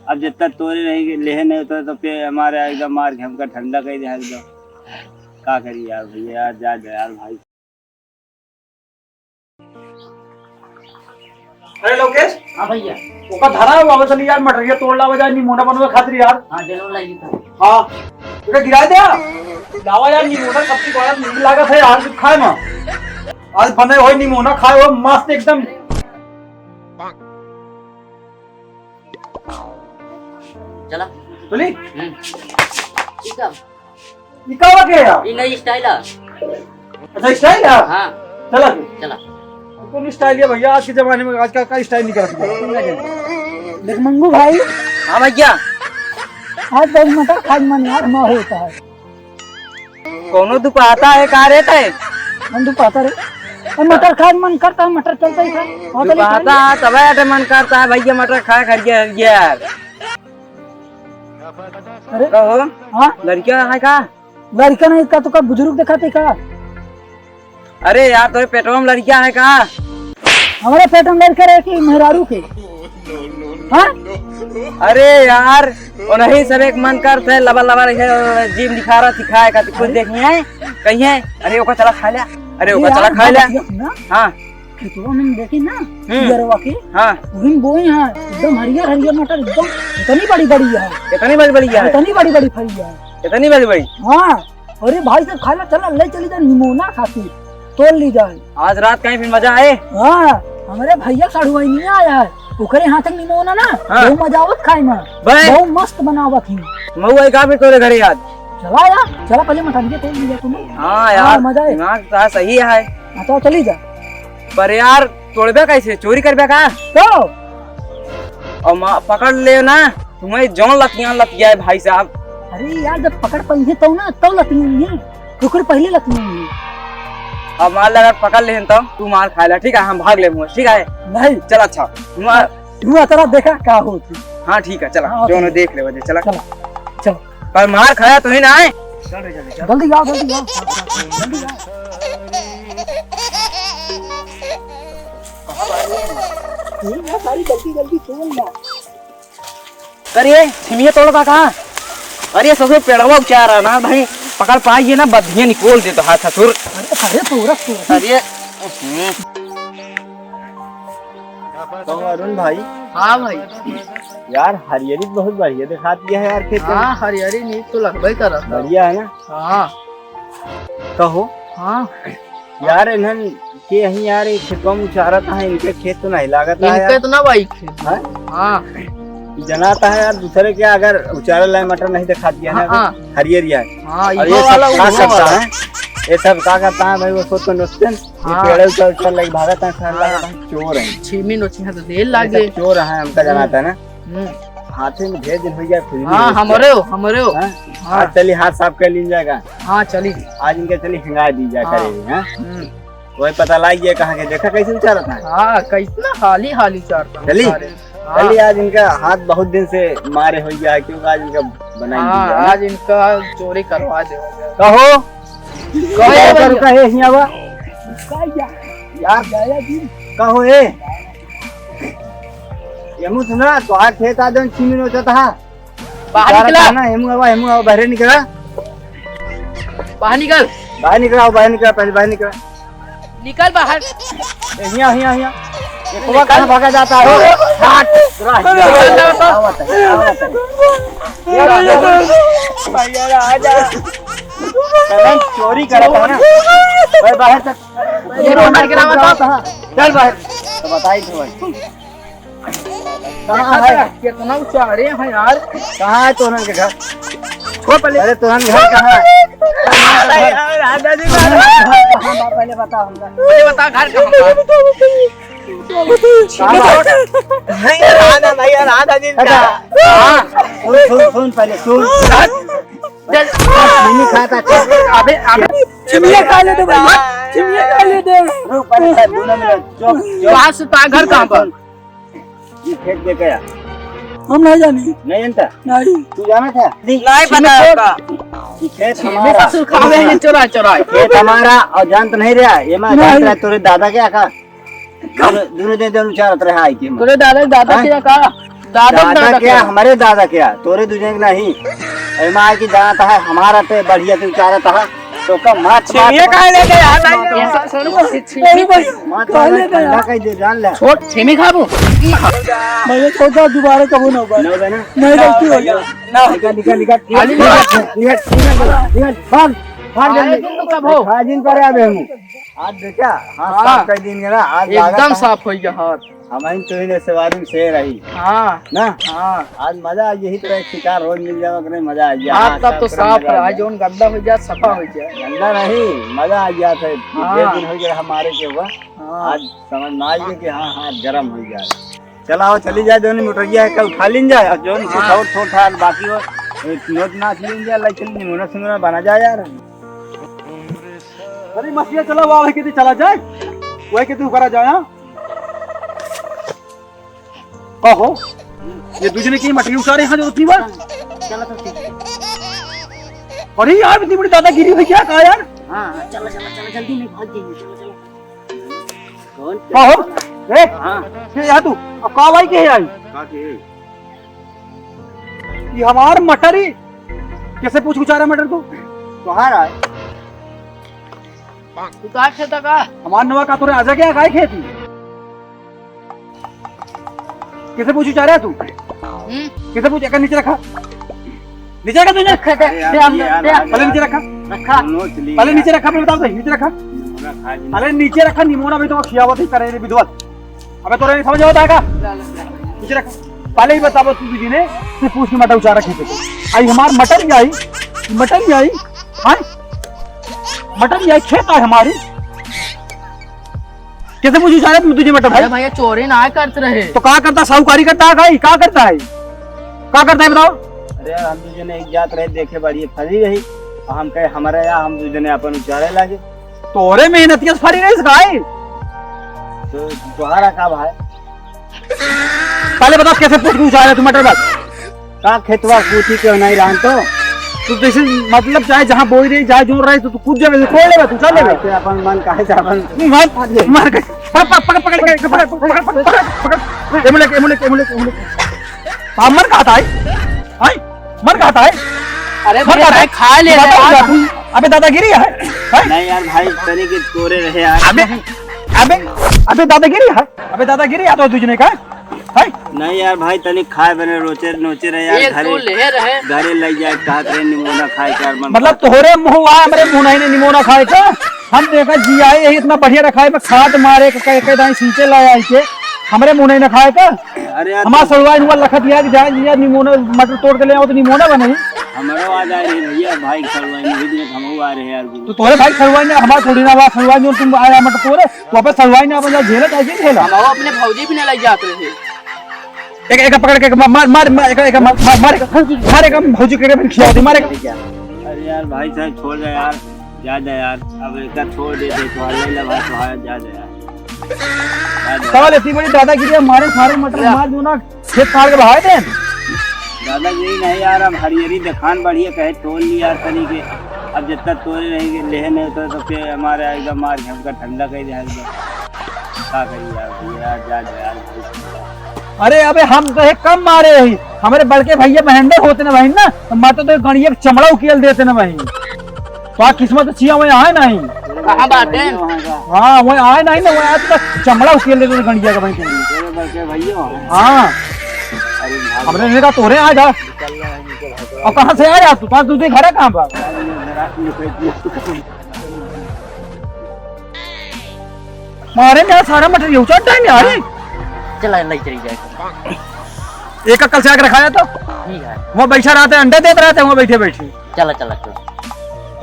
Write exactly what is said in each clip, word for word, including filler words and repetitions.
अब जब तक तोरे नहीं, लेहे नहीं होता तो पे हमारे एकदम मार के हमका ठंडा कर दे एकदम। का करी यार भैया, यार जा दे यार भाई। अरे लोकेश। हाँ भैया। ओका धरा है, वापस चली यार, मटरिया तोड़ लावा जाए, निमोना बनवे खातिर यार। हाँ, जरूर लाइए तो। हाँ, ओका गिरा दे। लावा यार, निमोना सबसे बड़ा नीक लागत है यार, तू खाए ना। आज बने होए निमोना, खाए हो मस्त एकदम। चला। चली? हम्म। ठीक है। ई का बा के यार? ई नई style है। अच्छा, style है? हाँ। चला फिर। चला। कौन style है भैया? आज के जमाने में आज का, का style निकला है? देख मंगू भाई। हाँ भैया। आज बहुत मटर खाए मन यार, ना होता है। कौनो दुपाता है का रे तै? हम दुपाता रे। अब मटर खाए मन करता है, मटर चलता ही था। हाँ, चलिए, दुपाता खा है, तबे अटे मन करता है भैया, मटर खाए खा गया यार। अरे। कहो। हाँ? लड़किया है का? लड़का नहीं का, तो का बुजुर्ग दिखाते का? अरे यार, तोरे पेटवा में लड़किया है का? हमारे पेट में लड़का रहे कि मेहरारू के? हाँ? अरे यार, उन्हीं सब एक मन करत है, लबा लबा रहे, जीभ निखारा सिखाए का, कुछ देखिए, कहिए, अरे ओका चला खा ले, अरे ओका यार, चला खा ले। बात सुन ना। हाँ। खेतवा में देखी ना, हम्म। पियरवा के, हाँ। वही में बोई है, एकदम हरियर हरियर मटर, एकदम इतनी बड़ी बड़ी है। इतनी बड़ी बड़ी है? इतनी बड़ी बड़ी फरी है। इतनी बड़ी बड़ी? हाँ। अरे भाई साहब, खाए ला चला, ले चली जाए निमोना खातिर, तोड़ ली जाए। आज रात कहीं फिर मजा आए। हाँ, हमारे भैया सढ़ुआइनिया आया है, ओकरे हाथ के निमोना ना, हाँ। बहुत मजा आवत खाए में, बे। बहुत मस्त बनावत ही। मऊ आई का फिर तोरे घरे आज? चला यार, चला पहले मटन के तोड़ लिया तुमने। हाँ यार, हाँ, मजा आए। दिमाग तो सही है। हाँ, तो चली जा। पर यार, तोड़बे कैसे? चोरी करबे का? तो? और मा-, पकड़ ले ना, तुम्हें जौन लतियान लतिया है भाई साहब। अरे यार, जब पकड़ पाइए तो ना, तब लतियान है। तू कर पहले लतियान है। अब मान ले अगर पकड़ लेहन तो तू मार खाए ला, ठीक है? हम भाग ले मुँह, ठीक है? नहीं। चल अच्छा, मुँह तू अतरा देखा का होती। हाँ, ठीक है, चला। हाँ, जौन चला। देख ले वजह, चला। चला, चला। पर मार खाया तो ही ना है। जल्दी आओ, जल्दी आओ, जल्दी आओ। ये ना सारी गलती, गलती छोड़ ना। अरे, छिमिया तोड़ का कहाँ? अरे, ससुर पेड़वा उचारा ना भाई, पकड़ पाइए ना, बधिया निकोल दे तो हाथ ससुर। अरे, अरे, तोरा, तोरा। अरे, हम्म। तो अरुण भाई। हाँ भाई। यार, हरियरी बहुत बढ़िया दिखाती है यार खेत में। हाँ, हरियरी नीक तो लगबे करत है। बढ़िया है ना? हाँ। कहो। हाँ। यार, इन्हन के यहीं यार, ये खेतवा में उचारत है, इनके खेत तो नहीं लागत है इनके यार। तो ना भाई खेत। हाँ? हाँ। जनाता है यार, दूसरे के अगर उचारे लाए मटर नहीं दिखाती है ना, हाँ, हाँ। हरियरी है। हाँ, और इहो ये सब वाला, का उहो करता वाला। है? ये सब का करता है भाई, वो सोच तो नोचते हैं। ये हाँ। पेड़े ऊपर, ऊपर लग भागत है, खान हाँ। लगत है, चोर है। छीमी नोची है तो देर ये लागे। सब चोर है, हमका हम्म। जनाता है ना। हम्म। हाथे में ढेर दिन हो गया, फिर भी हाँ, नहीं हमरे हो, हमरे हो। हाँ? हाँ। आज चलिए, हाथ साफ कर लीन जाएगा। हाँ, चली। आज इनके चली हिंगा दी जा हाँ। करे, हाँ? हम्म। वही पता लाग गया कहाँ के, देखा कैसे उचारत है। हाँ, कैसना हाली हाली उचारता है चली। सारे। हाँ। चली, आज इनका हाथ बहुत दिन से मारे हो गया है, क्योंकि आज इनका बनाई हाँ, दिया है ना। आज इनका चोरी करवा दे। कहो, कहो कहो भैया। कहो, कहे हियाँ बा। का या-, यार, जाया जी। कहो ए। ये मुझ ना, तो आ खेत आ दन, छीमी नोचत हा। बाहर निकला। ना, हेमू आवा, हेमू आवा, बाहर निकला। बाहर निकल। बाहर निकला, बाहर निकला, पहले बाहर निकला। निकल बाहर। ए, हिया, हिया, हिया। ये खोवा कहाँ भागा जाता है? हट, राह। आवत है, आवत है। भैया, आ जा। चलन चोरी करता है ना। भाई, बाहर तक। ये तो मार के लावा था। चल बाहर। तो बताई थे भाई। कहाँ है? कितना उचारे हैं यार। कहाँ है तोहन के घर? छोड़ पहले। अरे तोहन घर कहाँ है? अरे यार, राधा जी का घर कहाँ बा? पहले बता हमका। पहले बता घर कहाँ बा? कहाँ बा? नहीं, राधा भैया, राधा जी का। अच्छा। हाँ। सुन, सुन, सुन पहले, सुन। चल। नहीं खाता। अबे, अबे। चिमिया खा ले दे भैया, चिमिया खा ले दे। रुक, पहले साहब, दोनों मिनट। चुप, चुप। कहाँ से, तो घर कहाँ पर? ये खेत देखे यार। हम नहीं जानी। नहीं जानता? नहीं। तू जाना था? नहीं पता है उसका। ये खेत हमारा। ससुर खावे में चोरा चोरा। खेत हमारा और जान तो नहीं रहा। ये मैं नहीं। जान रहा तोरे दादा के का? दोनों, दोनों दिन, दोनों चार रहा है कि मैं। तोरे दादा, दादा हाँ? के का? दादा, दादा दादा क्या, क्या? हमारे दादा क्या, तोरे दूजे के नहीं। एमा आए कि जानत है, हमारा पे बढ़िया से उचारत है, तो का मात, मात, छेमिया मात, काहे ले गया? मात, मात, मात, मात, मात, काहे ले गया? ठंडा कह दे, जान ले। छोड़, छेमी खाबो। भैया छोड़ दो, दोबारा कबो ना होगा। ना होगा ना? नहीं, गलती हो गया। ना। निकल, निकल, निकल। खाली निकल, निकल, निकल, निकल, भाग, भाग अरे, जल्दी। तुम तो कब हो? खा जिन पर आवे हम। आज देखा? हाँ, हाँ। साफ कर दिन ना, आज एकदम लागत है। साफ हो गया हाथ। हमइन तो इन्हें सवारी में से रही। हाँ। ना? हाँ। आज मजा आ, यही तरह एक शिकार रोज मिल जावा करे, मजा आ गया। हाँ, हाँ, तब तो साफ है, आज जौन गंदा हो गया, सफा हो गया। गंदा नहीं, मजा आ गया था। हाँ। दो दिन हो गया हमारे के हुआ। हाँ। आज समझ में आ गया कि हाँ, हाँ, गरम हो गया। चला आओ, चली जाए, दोनों मोटरिया है, कल उठा लीन जाए, और जौन हाँ। छोट, छोट है, बाकी वो, ए, नोच नाच लीन जाए, लाई चली, निमोना सिमोना बना जाए यार। अरे मसीहा, चला, वहाँ वही के चला जाए, वही के ऊपर आ जाए, हाँ? कहो, ये दूजने की मटरी उतारे हैं जो उतनी बार। चलो तो ठीक है। अरे यार, इतनी बड़ी दादागिरी हुई क्या, कहा यार? हाँ, हाँ, चलो, चलो, चलो, जल्दी नहीं भाग जाएंगे, चलो, चलो। कौन? कहो, ए, हाँ। ये यहाँ तू, अब कहाँ भाई के है आई? कहाँ के है? ये हमार मटर ही, कैसे पूछ उचारा मटर तू? तोहार आए। तू का खेता का? हमार नवा का तोरे आजा क्या, काय खेती? किसे पूछू चाह रहा है तू? हम्म? किसे पूछ, एका नीचे रखा। नीचे रखा तूने? रखा, दे, अरे यार, दे, हम, ये यार, दे। आज पहले नीचे रखा। रखा। दोनों चली पहले गया। नीचे रखा, फिर बताओ सही, नीचे रखा। निमोना खा जी। अरे नीचे रखा, निमोना भी तो खियावत ही करे रे विधवा। अबे तोरे नहीं समझ आवत है का? नीचे रखा। पहले ही बताओ तू जी ने, तू पूछ के मटर उचारा खेते को। आई हमार मटर ही आई, मटर ही आई, हाँ? मटर ही आई, खेत आई हमारी। कैसे मुझे उचारे तुझे मटर भाई? अरे भैया, चोरी ना करत रहे। तो का करता, साहूकारी करता है भाई? का करता है? का करता है बताओ? अरे यार, हम दू जने एक जात रहे, देखे बाड़ी फरी रही, और हम कहे हमारे यहाँ, हम दू जने अपन उचारे लागे। तोरे मेहनतिया से फरी रही भाई। तो तुम्हारा का भाई? पहले बताओ कैसे पूछ के उचारे तू मटर बात? का खेतवा पूछी के नहीं रहन तो? तू जैसे मतलब चाहे जहाँ बोई रही, चाहे जोर रही, तो तू कूद जावे, तोड़ लेवे, तू चल लेवे। हाँ, ते अपन मन काहे से अपन मार, मार के, पकड़, पकड़, पकड़, पकड़, पकड़, पकड़, पकड़, पकड़। एमुलेट, एमुलेट, एमुलेट, एमुलेट। हाँ, मन कहता है? हाँ? मन कहता है? अरे मन भाई, कहता है? भाई, खा ले बता रहे यार। तू। अबे दादागिरी है? हैं? नहीं यार भाई, तनी के तोरे रहे यार। अबे, अबे, अबे दादागिरी है? अबे दादागिरी है तो दूजने का? हैं? नहीं यार भाई, तनी खाए बने रोचे, नोचे रहे यार, एक घरे, दो ले रहे। घरे लग जाए, कहत रहे निमोना खाए के यार, मन मतलब तोहरे मुँह आ, हमरे मुँह नहीं ने निमोना खाए का? हम देखा जी आए, यही इतना बढ़िया रखा है, मैं खाद मारे के, कह, कह दाई सींचे लाए आई के, हमरे मुँह नहीं ना खाए का? अरे यार, हमार तुम सड़ुआइन हुआ लखत यार, जाए जी यार, निमोना मटर तोड़ के ले आओ तो निमोना बने। हमरो आ जाए रे भैया, भाई सड़ुआइन, वही दिन हमहू आ रहे यार, गुरु। तो तोहरे भाई सड़ुआइन, हमार थोड़ी ना हुआ सड़ुआइन, जो तुम आया मटर तोड़े, तो अब सड़ुआइन अपन झेला, चाहे झेला। हम अपने भौजी भी नहीं लग जाते रहे। एक, एक पकड़ के, एक मार, मार, मार, एक, एक मार, मार, मार, एक, मार, एक भौजी के, के खिया दे, मार एक। अरे यार, भाई साहब, छोड़ दे यार, जा दे यार, अब एक छोड़ दे दे, तो ले ले भाई, तो जा दे यार। जा दे। साला इतनी बड़ी दादागिरी है, मारे सारे मटर मार दो ना, खेत फाड़ के बहाए दे। दादागिरी नहीं यार, अब हरियरी देखान बढ़िया कहे तोड़ ली यार, तनी के, अब जितना तोड़े रहेंगे, लेहे नहीं तो, तो फिर हमारे एकदम मार के हमका ठंडा कर दे एकदम। का करी यार, भैया, जा, जा, यार, भाई। अरे अबे हम तो एक कम मारे ही, हमरे बड़के भैया महेंद्र होते ना बहिन ना, तो मैं तो, तो गणिया के चमड़ा उकेल देते ना बहिन। तो आ किस्मत अच्छी है, वही आए नहीं। कहाँ बाटे? हाँ, वही आए नहीं ना, वही आए तो चमड़ा उकेल देते ना गणिया का बहिन। तेरे बड़के भैया हो। हाँ। अरे भाई। हमरे ने कहा तोरे आ जा। निकल रहा है, निकल रहा है। और कहाँ से आया तू? तू दूसरे घर है कहाँ पर? अरे मेरा मारे में सारा मटेरियल उचट है यार। चला, नहीं चली जाए। एक कल से आके रखाया तो? ठीक है। वहाँ बैठा रहते, अंडे देते रहते, वहाँ बैठे बैठे। चला, चला, चला।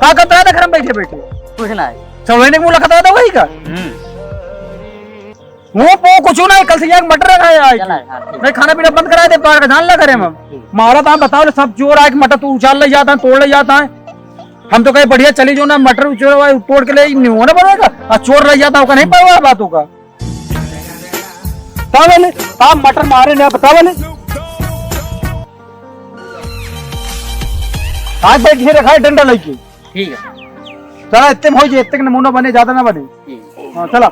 का करता रहता घर में बैठे बैठे? कुछ ना है। सब वही मुलाकात रहता वही का? हम्म। वो, वो कुछ ना है, कल से यहाँ मटर रखाया है। चला, हाँ, ठीक। नहीं, खाना पीना बंद करा दे, पार का जान ला करे हम। ठीक। मारा था, बताओ रे, सब चोर आए, मटर तू उछाल ले जाता है, तोड़ ले जाता है। हम तो कहे बढ़िया चली जो ना, मटर चोर तोड़ के ले, निमोना बनेगा, और चोर रह जाता, ओका नहीं पावा बात होगा। बतावे ले, आप मटर मारे ना, बतावे ले। आज बैठ के रखा है डंडा लेके। ठीक है। चला, इतने में हो जाए, इतने के नमूना बने, ज्यादा ना बने। ठीक। हाँ, चला।